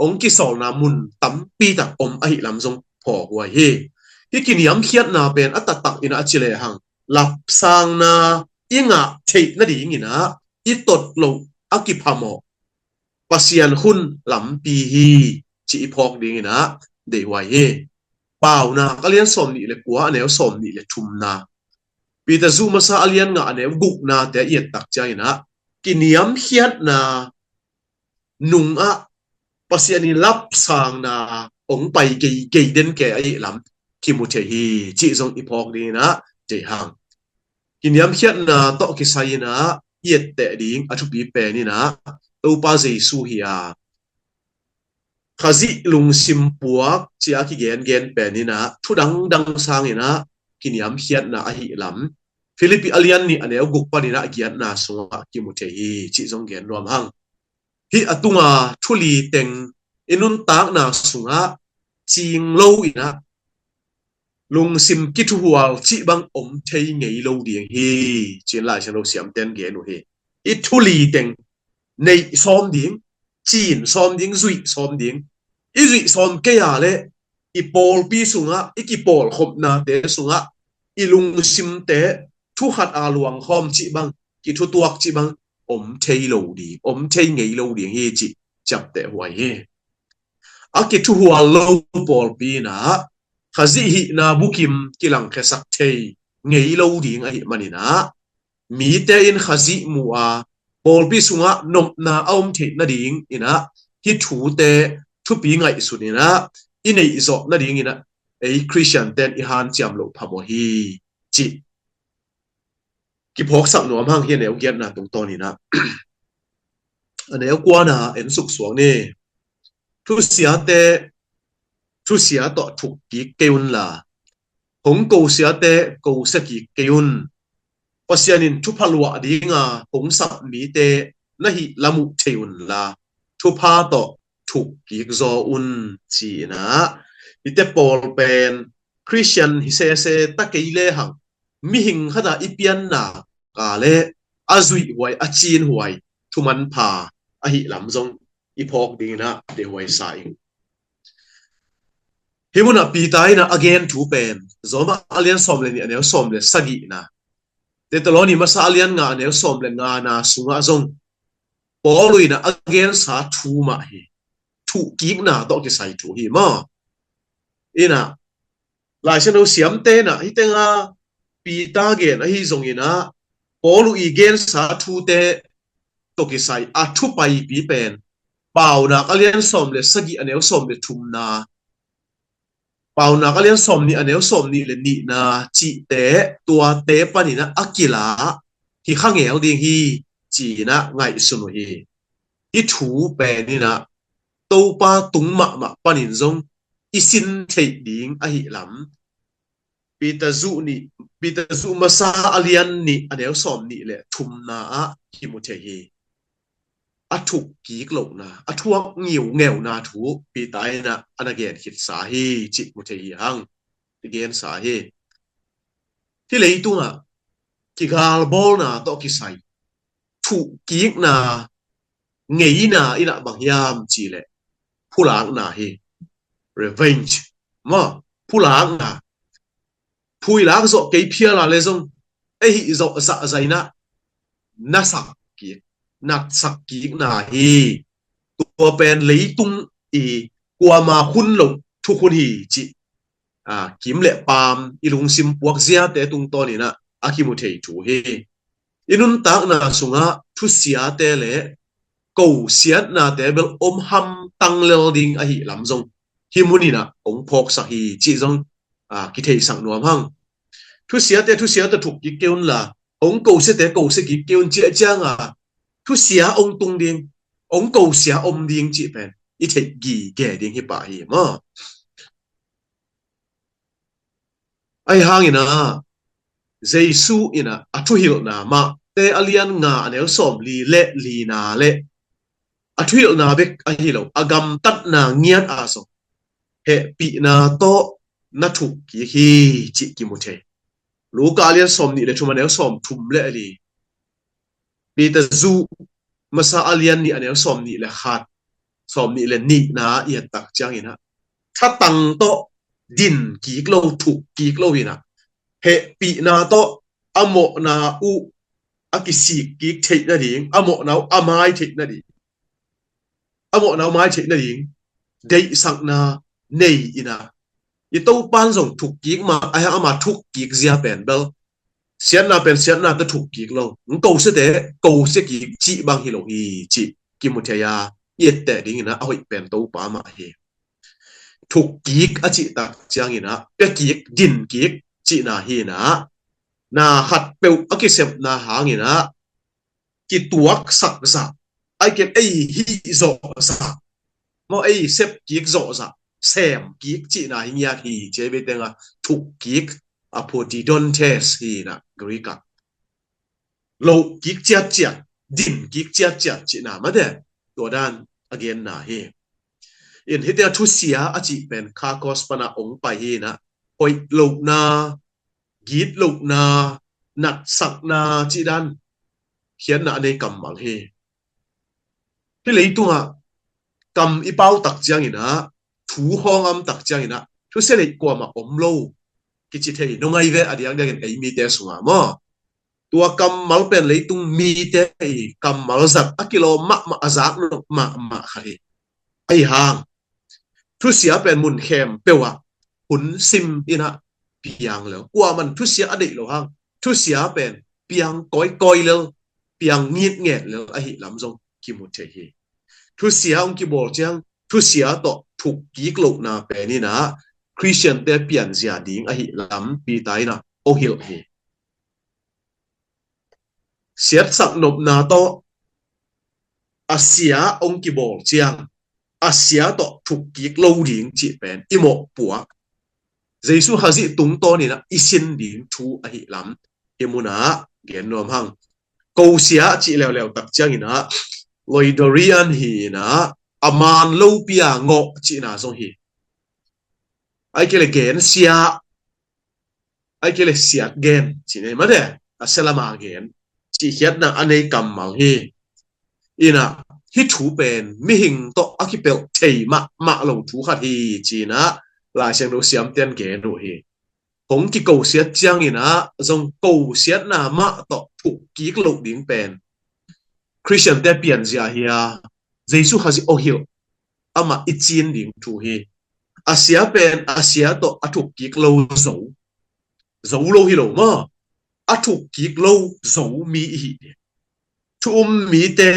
ong kisawlna mun tampi tak om ahi lam zong phawk huai hi. Hih kiniamkhiatna pen a taktak inah a ci lehang lapsangna i ngah theih nading inah i tot loh a kiphamawh Pasian hun lampi hi cih i phawk ding inah deih huai hi. Paunak a lian sawm nih le kua a neu sawm nih le thumna, Peter zuh masa a lian nga a neu gukna te a i et tak ciang inah kiniamkhiatna nungah Pasian i lapsangna ong pai geigei den ke ahi lam kimu thei hi cih zong i phawk ding inah deih hang. Kiniamkhiatna tawh kisai inah i etteh ding a thupi pen inah Topa Jesu hi a, Khazih lungsim puak cia kigengen pen inah thu dangdang sang inah kiniamkhiatna ahi lam Philippi a lian nih a neu guk pan inah giatna sungah kimu thei hi cih zong gen nuam hang. Hih a tunga thu li teng i nuntakna sungah cing lo inah lungsim kithuhual cih bang om thei ngei lo ding hi ci-in Lai Siangtho siamten gen uh hi. I thu li teng neih sawm ding, cin sawm ding, zuih sawm ding. I zuih sawm kei a leh i pawlpi sungah, i kipawlkhopnate sungah i lungsimte thu khat a luangkhawm cih bang, kithutuak cih bang om thei lo ding, om thei ngei lo ding hi cih ciapteh huai hi. A kithuhual lo pawlpi inah Khazih hihna bukim kilangkhiasak thei ngei lo ding ahi man inah mite in Khazih mu a pawlpi sungah nopna a om theih nading inah hih thute thupi ngaihsun inah i neih zawh nading inah ei Khristian ten i hanciam loh phamawh hi cih kiphawksak nuam hang. Hih a neu giatna tungtawn inah a neu kuana en suksuak ni. Thusiate thusia tawh thuk kik kei unla, hong kosiate kosia kik kei un. Pasian in thupha luah dinga hong sap mite na hih lam uh thei unla, thupha tawh thuk kik zaw un ci inah. Hihte pawl pen Khristian hi sese ta kei lehang mihing khat a i pianna ka le a zuih huai, a cin huai, thuman pha ahi lam zong i phawk ding inah deih huai sa ing. Hih munah Peter inah a gen thu pen Roma a lian sawm le nih a neu sawm le sagihna, Thessaloni masa a lian nga a neu sawm le ngana sungah zong Paul inah a gensa thu mah hi. Thuhkikna tawh kisai thu hi maw. Inah Lai Siangtho siamte inah hih tenga Peter gen ahi zong inah Paul i gensa thute tawh kisai a thu paipi pen Paunak a lian sawm le sagih a neu sawm le thumna, Paunak a lian sawm nih a neu sawm nih le nihna cihte, tuate pan inah a kila hi kha ngel ding hi ci inah ngaihsun uh hi. Hih thu pen inah Topa tung mahmah panin zong i sin theih ding ahi lam Peter zuh nih, Peter zuh masa a lian nih a neu sawm nih le thumna ah kimu thei hi. A thuk kik lohna, a thuak ngiungeuna thu Peter inah a na gen khitsa hi cih mu thei hi hang. I gensa hi. Hih leitungah kigalbawlna tawh kisai thuhkikna ngeina inah bang hiam cih leh phulakna hi. Revenge maw, phulakna. Phuilak zawh kei phial a le zong ei hih zawh zahzah inah na sak kik, natsak kikna hi. Tua pen leitung i kuama hun loh thukhun hi cih a, kim le paam i lungsim puakziate tungtawn inah a kimu thei thu hi. I nuntakna sungah thusiate le kosiatnate bel om hamtang lel ding ahi lam zong hih mun inah hong phawksak hi cih zong, a, kitheisak nuam hang. Thusiate thusia tawh thuk kik kei unla, hong kosiate kosia kik kei un cih cianga thusia hong tung ding, hong kosia om ding cih pen i theih gige ding hi pah hi maw. Ahi hang inah Jesu inah a thuhilhna, Mate a lian nga a neu sawm li le lina le a thuhilhna bek ahi lo, a gamtatna ngiat a zong hehpihna tawh na thuk kik hi cih kimu thei. Luka a lian sawm nih le thum a neu sawm thum le a li. Peter zu masa a lian nih a neu sawm nih le khat, sawm nih le nihna i et tak ciangin ah, thatang tawh din kik lo, thuk kik lo in ah, hehpihna tawh a mawhna uh a kisik kik theih nading, a mawhna uh a mai theih nading, a mawhna uh mai theih nading deihsakna nei in ah, i Topa'n zong thuk kik mah, a hiang ama thuk kik zia pen bel siatna pen siatna tawh thuk kik lo, hong ko siate ko sia kik cih bang hi lo hi cih kimu thei a, i etteh dingin ah a hoih pen Topa mah hi. Thuk kik a cih tak ciangin ah pia kik, din kik cihna hi in ah, na khatpeuh a kisepna hangin ah kituaksak zah, ahih kei leh ei hih zawh zah, maw, ei sep kik zawh zah, sem kik cihna hi ngiat hi. Ci-a i Veitel ah thuk kik, apodidontes hi in ah Greek ah. Loh kik ciatciat, din kik ciatciat cihna mah te, tua dan a genna hi. In hih teng ah thusia a cih pen kakos pan ah hong pai hi in ah, hoih lohna, git lohna, natsakna cih dan khiatna a nei kammal hi. Hih leitungah kam i pau tak ciangin ah, thu hong om tak ciangin ah, thusia leih kuamah om lo kici thei, no ngai ve, a diakdiakin ei mite sungah maw. Tua kammal pen leitung mite i kammal zat a kilawm mahmah, a zak nop mahmah khat hi. Ahi hang thusia pen mun khempeuh ah hun sim in ah piang lel, kuaman thusia a deih loh hang thusia pen piang kawikawi lel, piang ngitnget lel ahih lam zong kimu thei hi. Thusia hong kibawl ciang thusia tawh thuk kik lohna pen in ah Khristiante pianzia ding ahih lam Peter in ah hong hilh hi. Siatsak nopna tawh a sia hong kibawl ciang a sia tawh thuk kik lo ding cih pen i mawhpuak, Jesu Khazih tungtawn in ah i sin ding thu ahih lam hih mun ah gen nuam hang. Ko sia cih leuleu tak ciangin ah loidorian hi in ah, a man lopi a ngawh cihna zong hi. Ahih kei leh gen sia, ahih kei leh siat gen cih nei mah te, a sia lam a gen cih khiatna a nei kammal hi. In ah hih thu pen mihing tawh a kipelh thei mahmah lo thu khat hi ci in ah Lai Siangtho siamte'n gen uh hi. Hong kikosiat ciangin ah zong kosiatna mah tawh thuk kik loh ding pen Khristiante pianzia hi a, Jesu Khazih hong hilh, amah i cin ding thu hi. A sia pen a sia tawh a thuk kik lo zo, zo lo hi lo maw, a thuk kik lo zo mi i hi hi. Thu um mite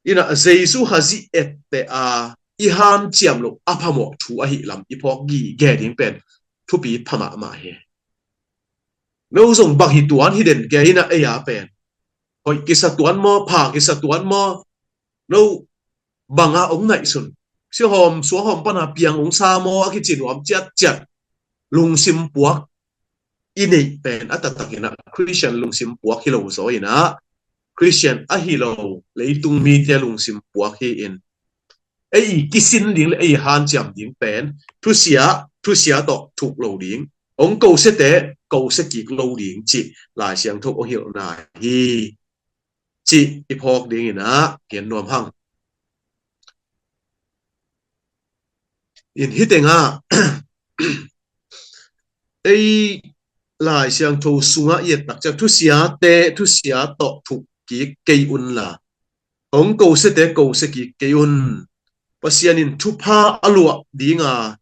in ah Jesu Khazih etteh a i hanciam loh a phamawh thu ahih lam i phawk gige ding pen thupi pha mahmah hi. No zong bang hi tuan hi den kei in ah, ei a pen hoih kisa tuan maw, pha kisa tuan maw, no bang a hong ngaihsun, siahawm suahawm pan a piang hong sa maw a kici nuam ciatciat lungsim puak i neih pen a taktak in ah Khristian lungsim puak hi lo zaw in ah, Khristian ahi lo leitung mite lungsim puak hi in, ei kisin ding le ei hanciam ding pen thusia, thusia tawh thuk lo ding, hong ko siate ko sia kik lo ding cih Lai Siangtho hong hilhna hi cih i phawk dingin ah gen nuam hang. In hih teng ah ei Lai Siangtho sungah i et tak ciang thusiate, thusia tawh thuk kik kei un la, hong ko siate ko sia kik kei un. Pasian in thupha a luah ding a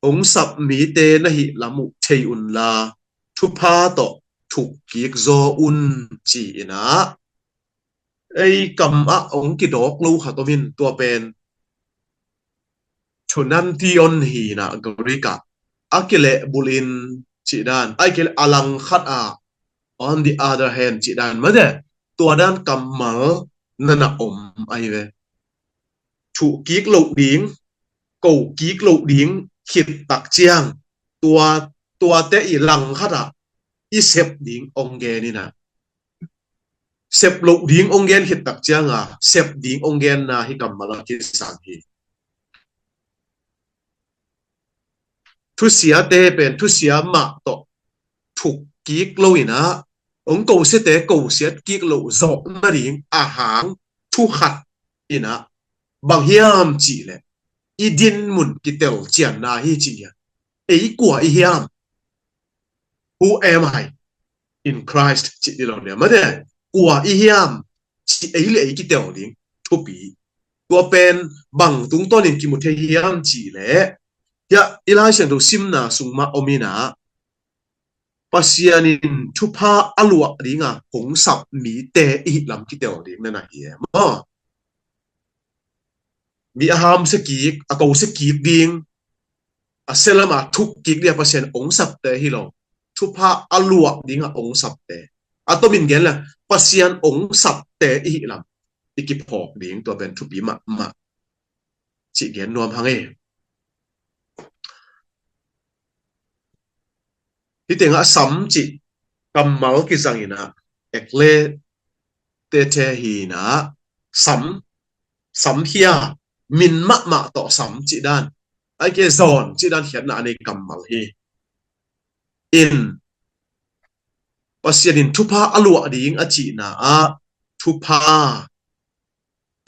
hong sap mite na hih lam uh thei un la, thupha tawh thuk kik zaw un ci in ah, ei kam ah hong kidawk lo khat om in, tua pen thunantion hi in ah Greek ah, a kilehbulh in cih dan, ahih kei leh a langkhat ah, on the other hand cih dan mah te, tua dan kammal na na om ahi ve. Thuk kik loh ding, ko kik loh ding khit tak ciang, tua, tuate i langkhat ah i sep ding hong gen in ah, sep loh ding hong gen khit tak ciang a sep ding hong genna hi kammal a kisang hi. Thusiate pen thusia mah tawh thuk kik lo in ah, hong kosiate kosiat kik loh zawh nading a hang thu khat in ah, bang hiam cih leh i dinmun kitel cianna hi cih hi a. Ei kua i hiam? Who am I in Christ cih ding lo nia. Mate, kua i hiam cih ei le ei kitel ding thupi. Tua pen bang tungtawnin kimu thei hiam cih leh, hiah i Lai Siangtho simna sung mah om in ah, Pasian in thupha a luah dinga hong sap mite i hih lam kitel ding na na hi e maw? Mi a hamsia kik, a kosia kik ding, a sia lama thuk kik ding a Pasian hong sapte hi lo. Thupha a luah dinga hong sapte. A tomin gen le Pasian hong sapte i hih lam i kiphawk ding, tua pen thupi mahmah cih gen nuam hang e. Hih tengah sam cih kammal kizang in ah, ekle tete hi in ah, sam, sam hia, min mahmah tawh sam cih dan, ai ke zawn cih dan khiatna a nei kammal hi. In, Pasian in thupha a luah ding a cihna ah, thupha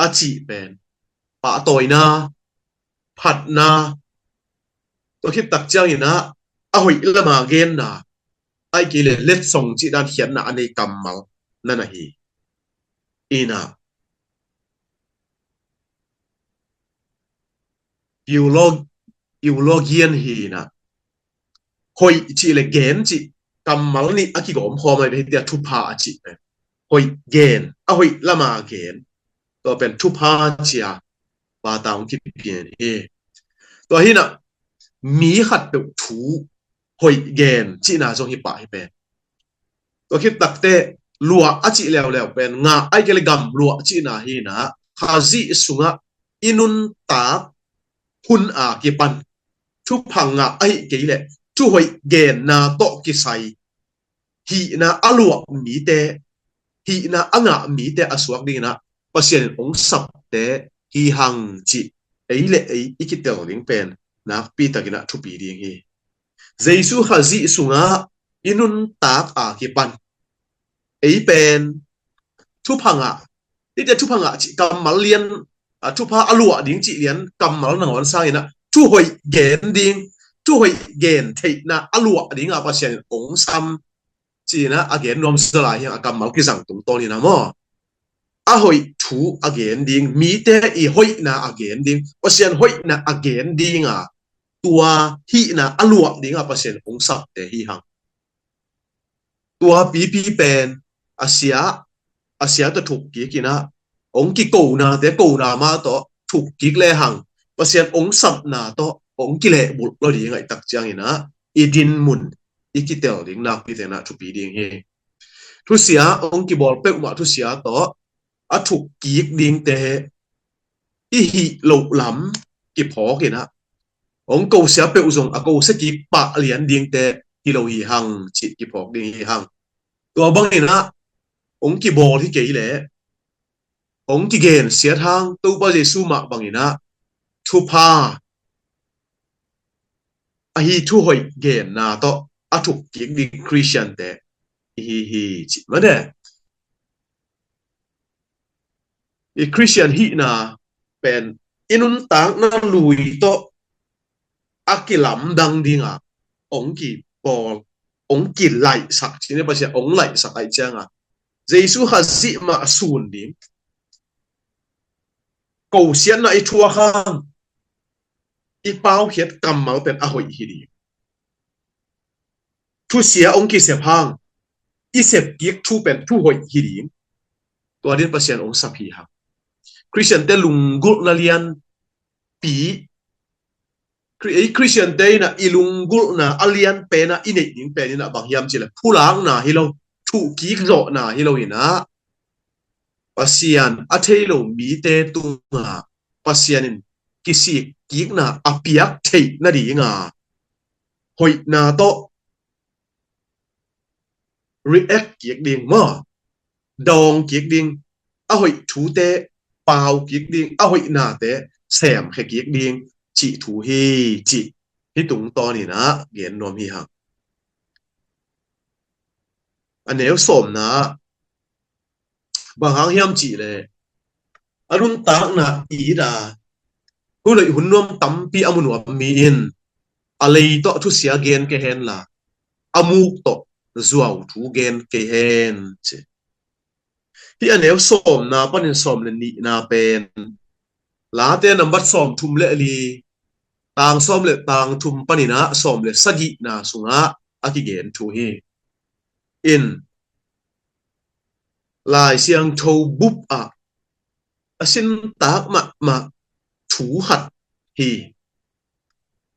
a cih pen pahtawina, phatna, tua khit tak ciangin ah a hoih lama genna, ai ke le letsong cih dan khiatna a nei kammal na na hi. In ah, eulogian hi in ah, hoih cih le gen cih kammal nih a kigawm khawm a, hih tiah thupha a cih pen hoih gen, a hoih lama gen, tua pen thupha ci-a bata hong kipian hi. Tua hi in ah, mi khatpeuh thu hoih gen cihna zong hi pah hi pen. Tua khit takteh luah a cih leuleu pen ngah ai ke le gam luah cihna hi in ah, Khazih sungah i nuntak hun a kipan thupha ngah ahih kei leh thuhoih genna tawh kisai hihna a luah mite, hihna a ngah mite a suak dingin ah Pasian in hong sapte hi hang cih ei le ei i kitel ding pen nakpi takin ah thupi ding hi. Jesu Khazih sungah i nuntak a kipan ei pen thupha ngah, hih tiah thupha ngah cih kammal lian, a, thupha a luah ding cih lian kammal nangawn sangin ah thuhoih gen ding, thuhoih gen theihna a luah dingah Pasian in hong sam ci-in ah a gen nuam zaw lai hi hang, a kammal kizang tungtawnin ah maw. A hoih thu a gen ding, mite i hoihna a gen ding, Pasian hoihna a gen dinga tua hihna a luah dingah Pasian hong sapte hi hang. Tua pipi pen a sia, a sia tawh thuk kik in ah, hong kikonate kona mah tawh thuk kik le hang, Pasian hong sapna tawh hong kilehbulh lo ding ahih tak ciangin ah i dinmun i kitel ding nakpi takin ah thupi ding hi. Thusia hong kibawl peuhmah thusia tawh a thuk kik dingte i hih loh lam kiphawk in ah, hong kosia peuh zong a kosia kik pah lian dingte hi lo hi hang cih kiphawk ding hi hang. Tua bangin ah hong kibawl hi kei leh hong kigensiat hang, Topa Jesu mah bangin ah thupha ahi thuhoih genna tawh a thuk kik ding Khristiante i hi hi cih mah e. I Khristian hihna pen i nuntakna lui tawh a kilamdang dingah hong kibawl, hong kilaihsak, cih ni, Pasian hong laihsak ahih ciangah Jesu Khazih mah a sun ding, kosiatna i thuak hang i paukhiat kammal pen a hoih hi ding. Thusia hong kisep hang i sepkik thu pen thuhoih hi ding. Tua dingin Pasian hong sap hi hang. Khristiante lunggulhna lianpi, Khri-, ei Khristiante in ah i lunggulhna a lian pen ah i neih ding pen in ah bang hiam cih leh phulakna hi lo, thuhkik zawhna hi lo in ah, Pasian a thei lo mite tungah Pasian in kisikkikna a piak theih nadinga hoihna tawh react kik ding maw, dawng kik ding, a hoih thute pau kik ding, a hoihnate semkhia kik ding cih thu hi cih hih tungtawn in ah gen nuam hi hang. A neu sawmna ah bang hang hiam cih leh, a nuntakna it a hun hoih hun nuam tampi a mu nuam mi in a lei tawh thusia gen kei hen la, a muk tawh zuau thu gen kei hen, ci. Hih a neu sawmna panin sawm le nihna pen Late nambat sawmthum le li, tang sawm le tang thum panin ah sawm le sagihna sungah a kigen thu hi. In Lai Siangtho bup ah a sintak mahmah thu khat hi.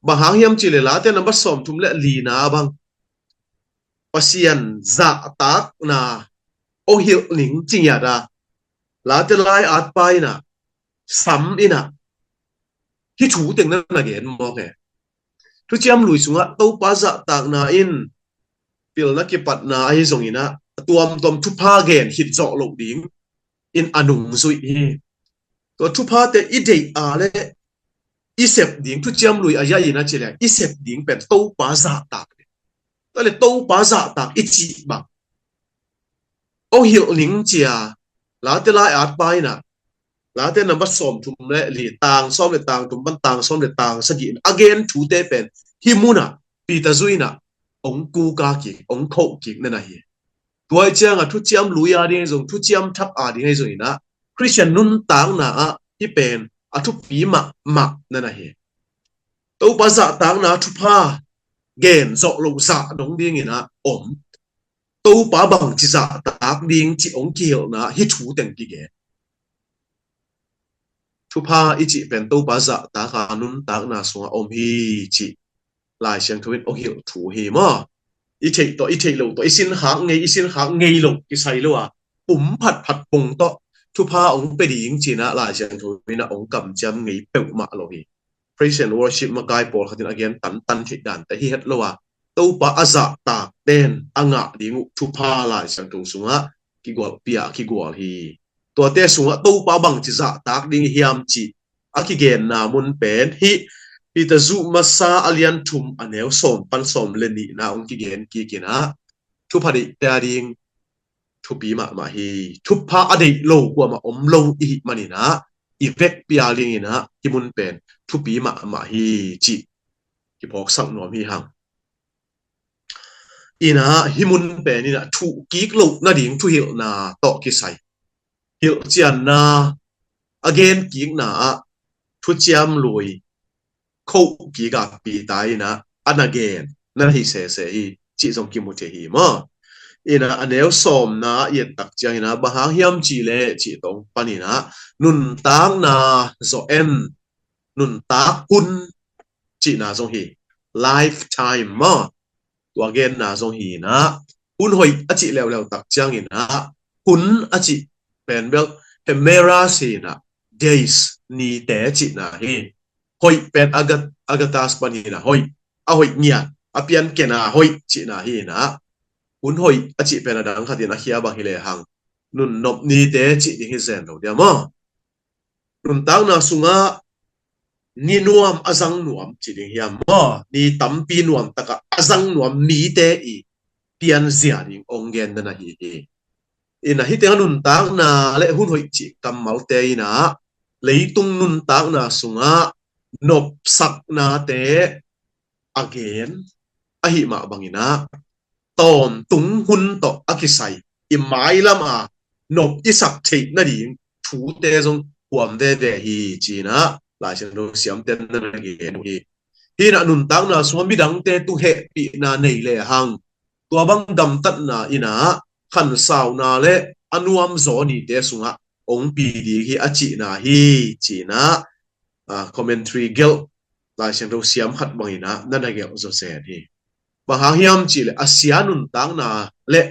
Bang hang hiam cih leh Late nambat sawmthum le lina bang Pasian zahtakna hong hilh ning ci ngiat a, Late lai-atpa in ah, sam in ah, hih thu teng na na gen mawk e. Thuciam Lui sungah Topa zahtakna in pilna kipatna ahi zongin ah, a tuamtuam thupha gen khit zawh loh ding in a nungzuih hi. Tua thuphate i deih a le i sep ding, Thuciam Lui a yai in a ci le i sep ding pen Topa zahtak. Tua le Topa zahtak i cih bang hong hilh ning cia Late lai-atpa in ah, Late nambat sawmthum le li, tang sawm le tang thum pan tang sawm le tang sagih in a gen thute pen hih munah Peter zui in ah hong kuka kik, hong khoh kik na na hi. Tua ih ciangah Thuciam Lui a ding ahi zong, Thuciam Thak a ding ahi zong in ah, Khristian nuntakna ah hih pen a thupi mahmah na na hi. Topa zahtakna thupha gen zawh loh zah dong dingin ah om. Topa bangci zahtak ding cih hong kihilhna hih thu teng kigen. Thupha i cih pen Topa zahtak a nuntakna sungah om hi cih Lai Siangtho in hong hilh thu hi maw. I theih tawh, i theih loh tawh, i sinkhak ngei, i sinkhak ngei loh kisai lo a, pum phatphat pong tawh thupha hong pia ding ci in ah Lai Siangtho in ah hong kamciam ngei peuhmah lo hi. Praise and worship makai pawlkhat in a gen tantan theih dante hi het lo a, Topa a zahtak ten a ngah ding uh thupha Lai Siangtho sungah kigualpih a kigual hi. Tuate sungah Topa bangci zahtak ding hiam cih a kigenna mun pen hih Peter zuh masa a lian thum a neu sawm pan sawm le nihna hong kigen kik in ah, thupha deihte a ding thupi mahmah hi. Thupha a deih lo kuamah om lo i hih manin ah, i vekpi a dingin ah hih mun pen thupi mahmah hi cih kiphawksak nuam hi hang. In ah hih mun pen in ah thuh kik loh nading thuhilhna tawh kisai hilhcianna a gen kikna ah Thuciam Lui khoh kik a Peter in ah a na gen na hi sese hi cih zong kimu thei hi maw. In ah a neu sawmna i et tak ciangin ah bang hang hiam cih leh cih tawh panin ah nuntakna zawh en, nuntak hun cihna zong hi, lifetime maw. Tua genna zong hi in ah, hun hoih a cih leuleu tak ciangin ah, hun a cih pen bel hemera si in ah, days, nite cihna hi. Hoih pen agat-, agatas panin ah hoih, a hoih ngiat, a pianken a hoih cihna hi in ah, hun hoih a cih pen a dang khat in a khia bang hi lehang, nunnop nite cih ding hi zen lo dia maw. Nuntakna sungah ni nuam a zang nuam cih ding hiam maw? Ni tampi nuam takah a zang nuam mite i pianzia ding hong gen na na hi hi. In ah hih tengah nuntakna le hun hoih cih kammalte in ah leitung nuntakna sungah nopsaknate a gen ahih mah bangin ah tawntung hun tawh a kisai i mailam a nop i sak theih nading thute zong huam veve hi ci in ah Lai Siangtho siamten na na gen uh hi. Hi in ah nuntakna sungah midangte tung hehpihna nei lehang, tua bang gamtatna in ah khansauna le a nuamzaw nite sungah hong pi ding hi a cihna hi ci in ah, ah, commentary gelh Lai Siangtho siam khat bangin ah na na gelh zawzen hi. Bang hang hiam cih leh a sia nuntakna le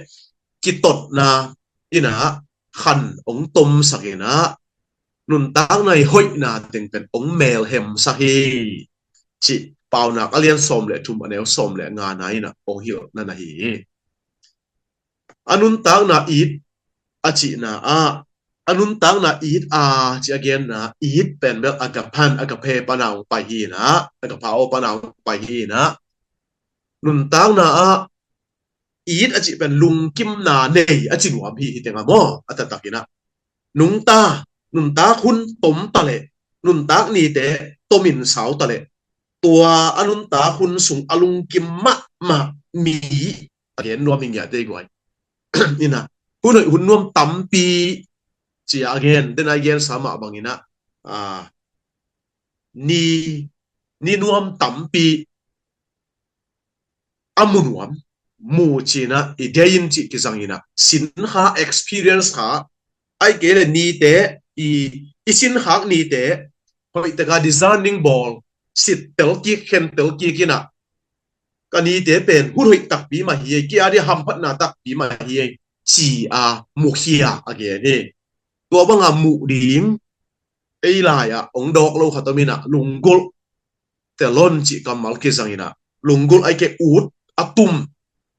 kitotna in ah khan hong tomsak in ah, nuntakna i hoihna teng pen hong melhemsak hi cih Paunak a lian sawm le thum a neu sawm le ngana in ah hong hilh na na hi hi. A nuntakna it a cihna ah a nuntakna it a ci a genna, it pen bel agapan, agape pana hong pai hi inah, agapao pana hong pai hi inah, nuntakna ah it a cih pen lungkimna nei a ci nuam hi, hi teng a maw, a taktak inah. Nungta, nuntak hun tom ta leh, nuntak nite tomin sau ta leh, tua a nuntak hun sung a lungkim mahmah mi a gen nuam hi ngiate guai. Inah, hun hoih hun nuam tampi ci a gen, den a gen sa mah bang inah, a, ni, ni nuam tampi a mu nuam, mu ci inah, i dei in cih kizang inah, sin kha, experience kha, ai kei le nite, i, i sin khak nite, hoih taka discerning bawl, sit tel kik, khen tel kik inah, ka nite pen hun hoih takpi mah hi ei, ki a dia hamphatna takpi mah hi ei, ci a mukhia a gen hi. Tua banga muh ding, ei lai-ah ong dawk lo khat om inah, lunggulh, telon cih kammal kizang inah, lunggulh ai kei ut, a tum,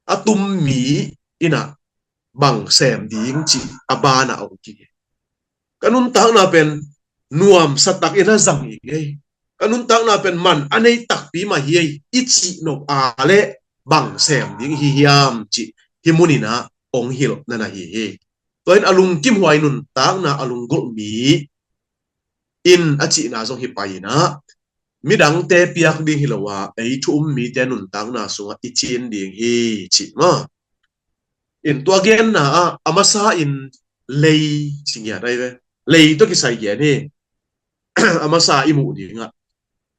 a tum mi inah bang sem ding cih a banah ong ki. Ka nuntakna pen nuamsa tak inah zang i ngei. Ka nuntakna pen man a nei takpi mah hi ei, i cih nop a leh bang sem ding hi hiam cih hi mun inah ong hilh na na hi hi. Tua in a lungkim huai nuntakna a lunggulh mi in a cihna zong hi pai inah, midangte piak ding hi lo a, ei thu um mite nuntakna sungah i cin ding hi cih maw. In tua genna ah, a masa in lei ci ngiat ai ve. Lei tawh kisai gen hi. A masa i muh dingah,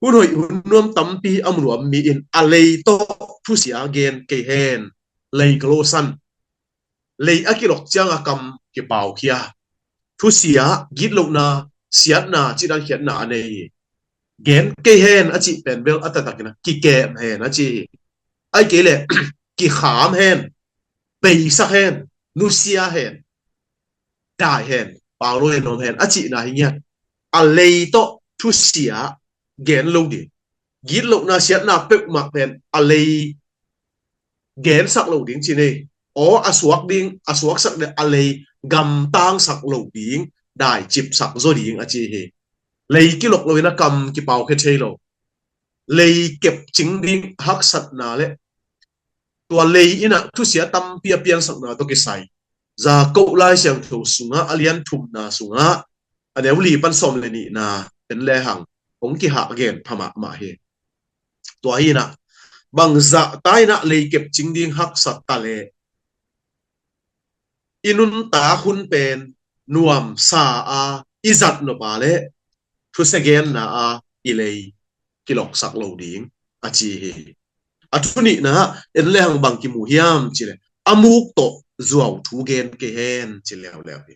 hun hoih hun nuam tampi a mu nuam mi in a lei tawh thusia gen kei hen. Lei ka lo san. Lei a kilok cianga kam kipaukhia. Thusia, gitlohna, siatna, cidankhiatna a nei hi. Gen kei hen a cih pen bel a taktak inah, kikem hen a ci hi. Ai kei le, kikham hen, beisak hen, nusia hen, dai hen, pau lo hen, nuam hen a cihna hi ngiat. A lei tawh thusia gen lo ding. Gitlohna, siatna peuhmah pen a lei gensak lo ding ci nei. Aw a suak ding, a suaksak ding, a lei gamtangsak lo ding, dai cipsak zaw ding a ci hi. Lei kilok lo inah kam kipaukhia thei lo. Lei kepcing ding haksatna le tua lei inah thusia tampi a piansakna tawh kisai. Jakob Lai Siangtho sungah, a lian thumna sungah, a neu li pan sawm le nihna en lehang ong kihah gen pha mahmah hi. Tua hi inah, bang zahta inah lei kepcing ding haksa ta leh, i nuntak hun pen nuamsa a i zat nop a leh, thusia genna a i lei kiloksak lo ding a ci hi. A thu nihna, en lehang bang kimu hiam ci leh, a muk tawh zuau thu gen kei hen ci leuleu hi.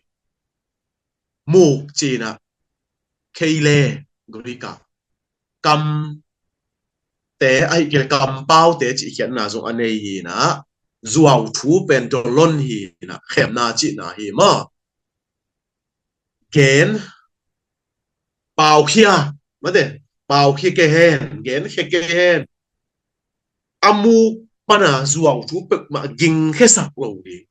Muk ci inah, keile, Greek ah, kamte, ai kei le kampaute cih khiatna zong a nei hi inah, zuau thu pen dolon hi inah, khemna cihna hi maw. Gen, paukhia, mate, paukhia kei hen, genkhia kei hen. A muk pana zuau thu peuhmah gingkhiasak lo ding,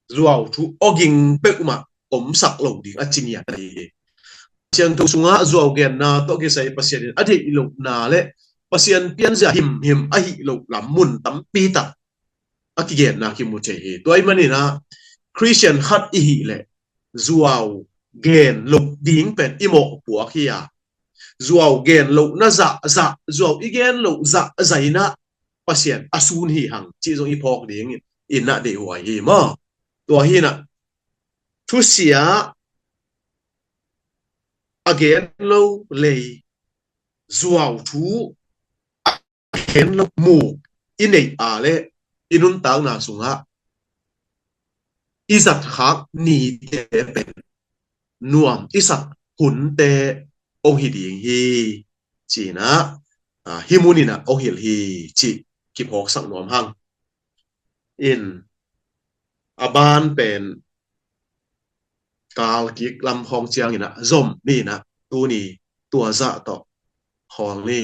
zuau thu awging peuhmah omsak lo ding a ci ngiat ahi hi. Siangtho sungah zuau genna tawh kisai Pasian in a deih lohna le Pasian pianzia himhim ahi loh lam mun tampi tak a kigenna kimu thei hi. Tua ahih manin ah Khristian khat i hih leh zuau gen loh ding pen i mawhpuak hi a, zuau gen lohna zahzah, zuau i gen loh zahzah in ah Pasian a sun hi hang cih zong i phawk ding in ah deihhuai hi maw. Tua hi in ah thusia a gen lo lei, zuau thu a gen lo muk i neih a leh i nuntakna sungah i zatkhak nite pen nuam i sak hunte hong hi ding hi, ci-in ah, ah, hih mun in ah hong hilh hi cih kiphawksak nuam hang. In a ban pen kal kik lam khawng ciangin ah zom ni in ah tuni tua zah tawh khawl ni.